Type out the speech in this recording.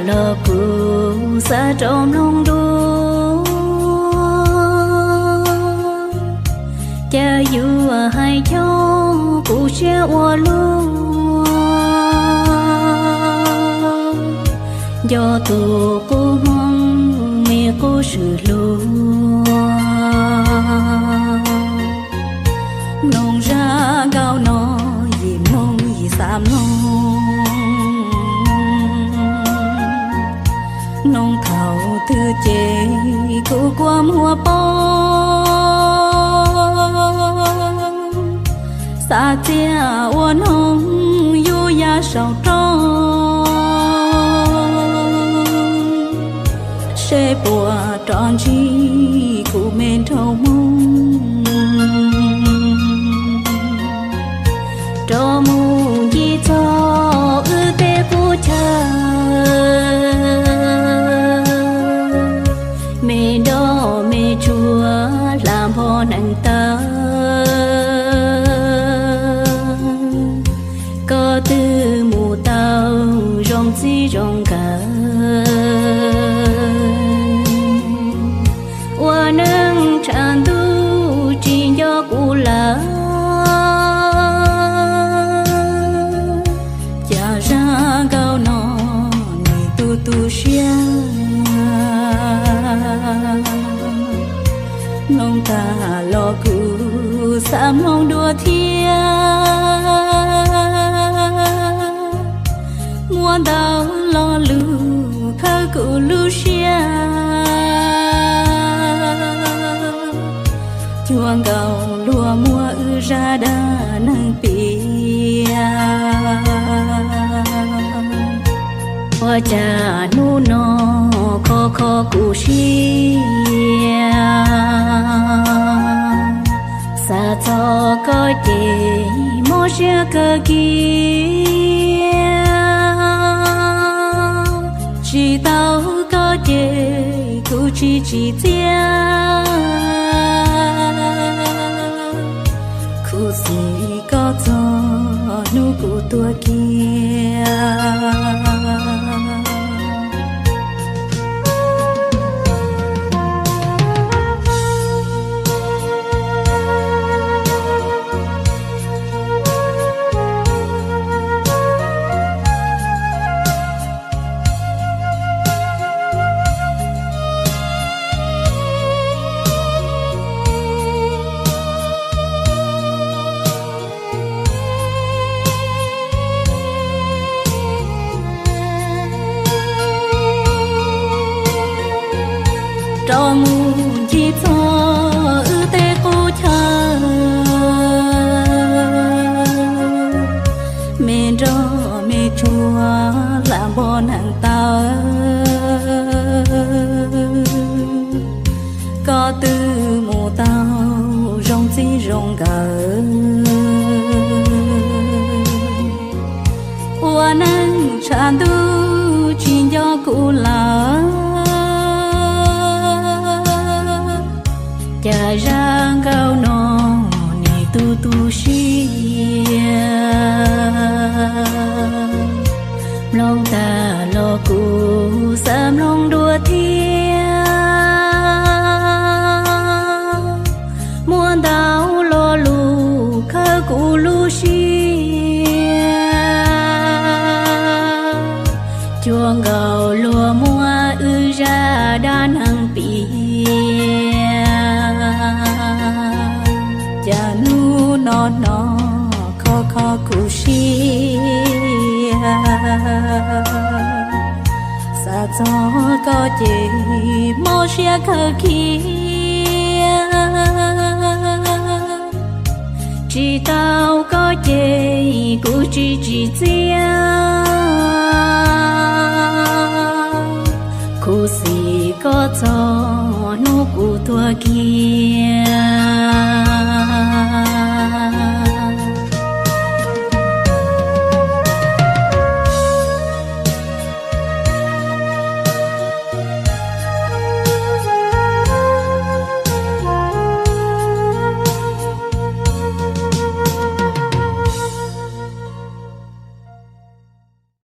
Los kuv xav rov mloog dua, cas yuav hais cov kuv siab ua luaj. Nco tus qub hmoob me qub swm hluas, mloog zaj nkauj no yim mloog yim xav mloog. Mloog thaum twg ces kuv kua muag poob, xav txiaj ua noog yub ya saum roob, seb puas rov ntsib kuv me nraug hmoob. Rov mus ncig txog wb tej qub chaw, me nroj me tsuag hla npho nees taw, koj twb mus tau zoo txij zoo nkawm. Ua neej tshav ntuj tsis nco kuv lawm, cas zaj nkauj no nim tu tu siab. Mloog tag los kuv xav mloog dua thiab. Muaj ntau lo lus khawb kuv lub siab, cuag nkaus luag muab wb zaj dab neeg piav. Ua cas hnub no kho kho kuv siab, xav txog koj ces mob siab kawg kiag. Tsis tau koj ces kuv tsis tsim txiaj, khuv xim koj txog hnub kuv tuag kiag. Rov mus ncig txog wb tej qub chaw, me nroj me tsuag hla npho nees taw, koj twb mus tau zoo txij zoo nkawm. Ua neej tshav ntuj tsis nco kuv lawm, cas zaj nkauj no nim tu tu siab. Mloog tag los kuv xav mloog dua thiab. Muaj ntau lo lus khawb kuv lub siab, cuag nkaus luag muab wb zaj dab neeg piav. Cas hnub no no kho kho kuv siab, xav txog koj ces mob siab kawg kiag. Tsis tau koj ces kuv tsis tsim txiaj, khuv xim koj txog hnub kuv tuag kiag.